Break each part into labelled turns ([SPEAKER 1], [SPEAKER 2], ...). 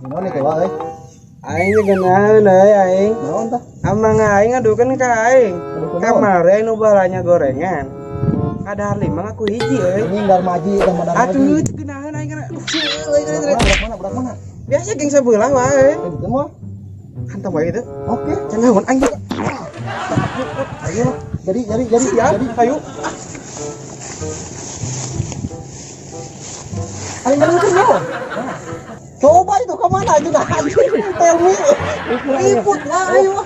[SPEAKER 1] Naon itu wae?
[SPEAKER 2] Aing geunaheun euy aing.
[SPEAKER 1] Naon tah?
[SPEAKER 2] Amang aing ngadukeun ka aing.
[SPEAKER 1] Ngadukeun naon?
[SPEAKER 2] Kamari aing nu balanya gorengan. Ada lima ngaku hiji euy.
[SPEAKER 1] Ini Darmaji tah mah Darmaji.
[SPEAKER 2] Atuh teu geunaheun aing kana. Aduh, euy, euy, euy.
[SPEAKER 1] Budak mana? Budak mana?
[SPEAKER 2] Biasa geng sebelah wae.
[SPEAKER 1] Eh, gitu mah.
[SPEAKER 2] Hantam wae gitu.
[SPEAKER 1] Oke.
[SPEAKER 2] Can naon aing juga.
[SPEAKER 1] Ayo. Jadi
[SPEAKER 2] Siap,
[SPEAKER 1] jadi.
[SPEAKER 2] ayo.
[SPEAKER 1] Aing ngadukeun naon? Coba itu ke mana itu nah anjing. Tell me. Ribut lah ayo.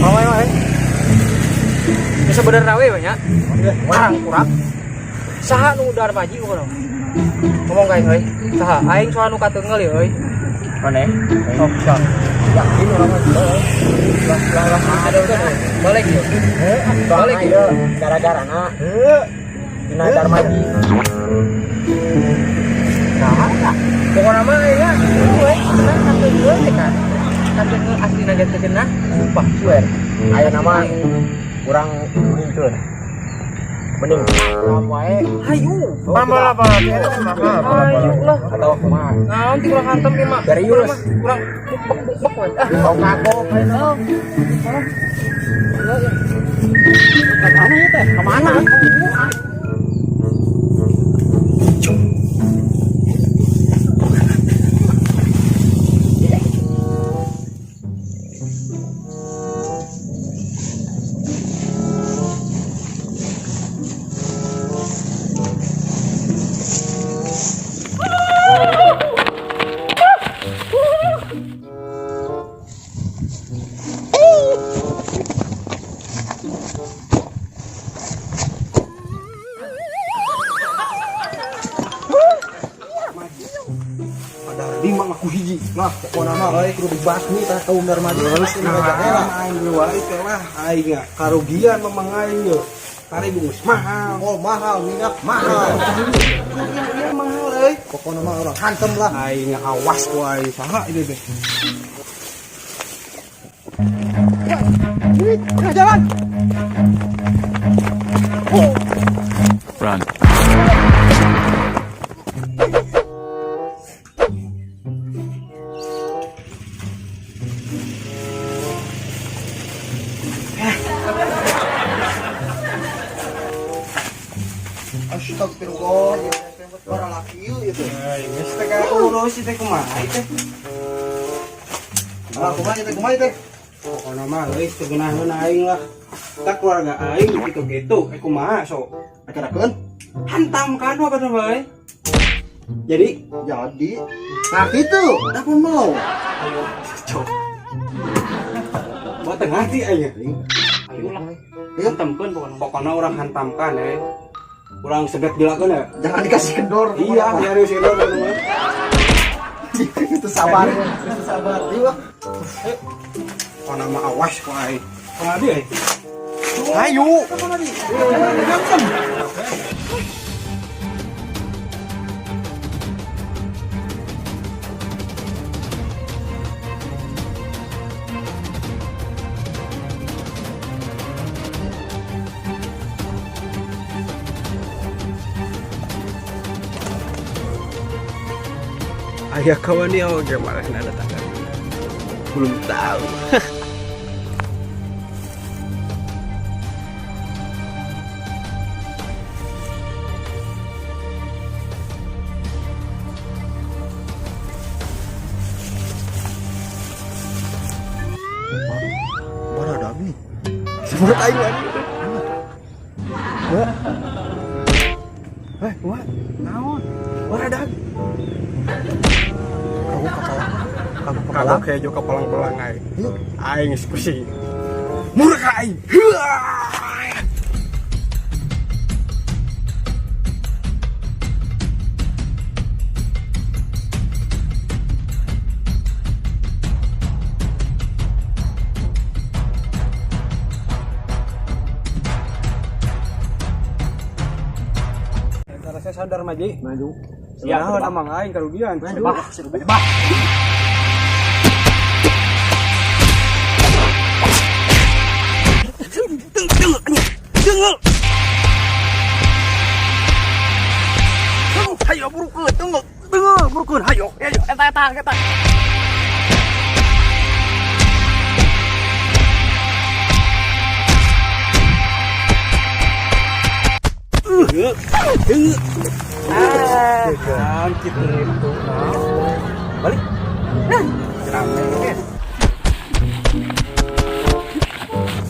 [SPEAKER 3] Mamai mah. Ya sebenarnya we banyak. Kurang kurang. Saha nu Darmaji urang. Ngomong ka aing euy. Saha? Aing soal nu kateunggeul euy.
[SPEAKER 4] Mana?
[SPEAKER 3] Sok sok.
[SPEAKER 4] Yakin orang mah gila.
[SPEAKER 3] Lah lah lah ada balik yuk. Balik
[SPEAKER 4] Balik
[SPEAKER 3] yuk.
[SPEAKER 4] gara-gara na. Dina Darmaji.
[SPEAKER 3] Nah, pokoknya mah ya, we cenah kateunggeul teh kan. Kateunggeul aslina ge teu cenah. Sumpah
[SPEAKER 4] Swear. Ayo nama kurang ulingkeun. Mending ram wae.
[SPEAKER 3] Hayu.
[SPEAKER 2] Pamala pamala.
[SPEAKER 3] Hayu lah.
[SPEAKER 4] Atau kumaha?
[SPEAKER 3] Naon ti urang hantem ieu mah.
[SPEAKER 4] Serius.
[SPEAKER 3] Kurang bek bek we. Ah,
[SPEAKER 4] Tong kagok ayeuna.
[SPEAKER 1] Kemana ya teh? Kemana? Ada lima ngaku hiji. Nah, pokoknya mah euy kudu dibasmi tah kaum Darmaji.
[SPEAKER 2] Terus
[SPEAKER 1] Nah,
[SPEAKER 2] nah, aing wae teh lah aing ya karugian memang aing ye. Tari bungus mahal.
[SPEAKER 1] Oh, mahal minyak mahal.
[SPEAKER 2] Karugian mahal euy.
[SPEAKER 1] Pokoknya mah orang hantem lah.
[SPEAKER 2] Aing awas wae saha itu teh. Tengah jalan.
[SPEAKER 5] Run.
[SPEAKER 1] Astagfirullah, ya teh para laki ieu ieu teh.
[SPEAKER 2] Aing geus teh ka urus teh kumaha teh.
[SPEAKER 1] Ah, kumaha ieu teh kumaha ieu teh?
[SPEAKER 2] Pokokna mah geus teu geunaheun aing lah. Tak keluarga aing gitu-gitu, eh kumaha sok.
[SPEAKER 1] Acarakeun.
[SPEAKER 2] Hantam kan apa tuh bae. Jadi
[SPEAKER 1] Jadi, nah gitu, dapur mau.
[SPEAKER 2] ayo cok. Buat tengah ti aing. Ayo lah. Hantamkeun pokokna. Pokokna urang hantamkan eh. Urang seget gila ya.
[SPEAKER 1] Jangan dikasih kendor.
[SPEAKER 2] Iya, nyari sendor teman.
[SPEAKER 1] Itu sabar, itu sabar. Iya.
[SPEAKER 2] Pokokna mah awas kok aing. Kumaha dia? Ayo. Hantem. Ayah kawan dia gimana nada tangan belum tahu.
[SPEAKER 1] Mana ada nih?
[SPEAKER 2] Sebut aing lagi. Eh, wah, naon? Wah, ada.
[SPEAKER 1] Kamu kasalah.
[SPEAKER 2] Kagok hejo ka pelang-pelang aing. Aing geus pusing. Murka aing. Huaa! Saya sadar Maji.
[SPEAKER 4] Maju.
[SPEAKER 2] Ya, amang aing karugian.
[SPEAKER 3] Bah, bah.
[SPEAKER 2] Hayo burukeun, tunggu, tunggu, burukeun, hayo, hayo, eta eta eta. Ah, gitu itu. Balik. Rame.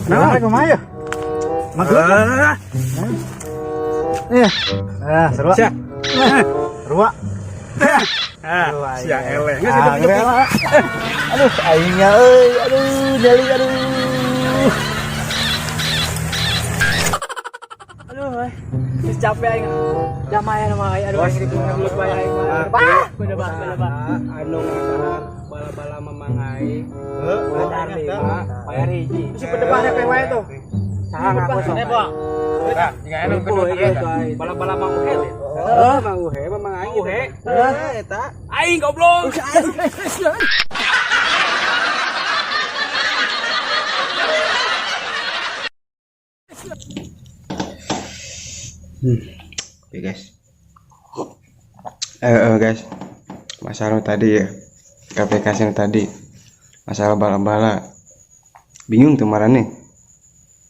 [SPEAKER 1] Nah, kumaha ya?
[SPEAKER 2] Ah,
[SPEAKER 1] Iya. Ah, seru.
[SPEAKER 2] Sia.
[SPEAKER 1] Seru.
[SPEAKER 2] Ah, sia eleh. Geus
[SPEAKER 1] Ah,
[SPEAKER 2] hidup hidup.
[SPEAKER 1] geus. Aduh, aingnya euy, aduh, nyali aduh.
[SPEAKER 3] Aduh, euy. Geus capek aing. Damai nama aing. Aduh, aing geus bae aing. Bah, bener bah, bener bah.
[SPEAKER 2] Anu ngadahar bala-bala mamang aing. Ngadahar lima, bayar hiji.
[SPEAKER 3] Terus berdebah rek wae tuh.
[SPEAKER 2] Saha ngaku sok. Bala-bala mang uhe. Heeh, mang uhe, mamang aing. Uhe.
[SPEAKER 1] Heeh, eta.
[SPEAKER 2] Aing goblok.
[SPEAKER 4] Oke guys. Guys, masalah tadi ya, KPK yang tadi, masalah bala-bala, bingung tuh marane,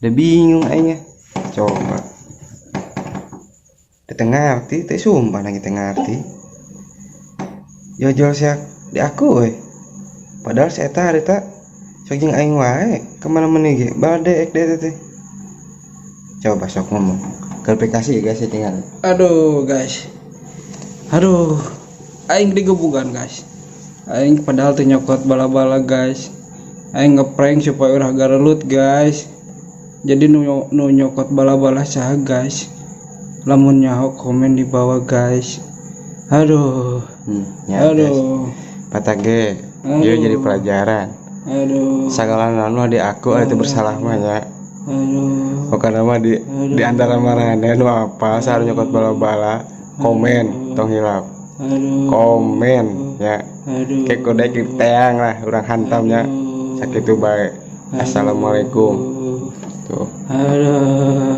[SPEAKER 4] udah bingung aingnya, coba, di tengah arti, teh sumpah lagi tengah arti, jojol siak di aku we, padahal si eta harita, sok jeung aing wae, kemana mana ge, balade ek deh teh, coba sok ngomong, klarifikasi ya guys ya tinggal.
[SPEAKER 6] Aduh guys, aduh, aing digebugan guys. Aing padahal tuh nyokot bala-bala guys. Aing ngeprank supaya ulah garelut guys. Jadi nu, nu nyokot bala-bala saha guys. Lamun nyaho komen di bawah guys. Aduh,
[SPEAKER 4] Ya guys,
[SPEAKER 6] aduh,
[SPEAKER 4] patage, dia jadi pelajaran.
[SPEAKER 6] Aduh,
[SPEAKER 4] Segala nu di aku itu bersalah mah ya.
[SPEAKER 6] Aduh.
[SPEAKER 4] Pokoknya mah di antara marane nu apa sahar nyokot bala-bala komen tong hilap.
[SPEAKER 6] Aduh,
[SPEAKER 4] Komen ya.
[SPEAKER 6] Aduh.
[SPEAKER 4] Kayak kode teang lah urang hantamnya. Sakitu bae. Assalamualaikum. Tuh.
[SPEAKER 6] Aduh.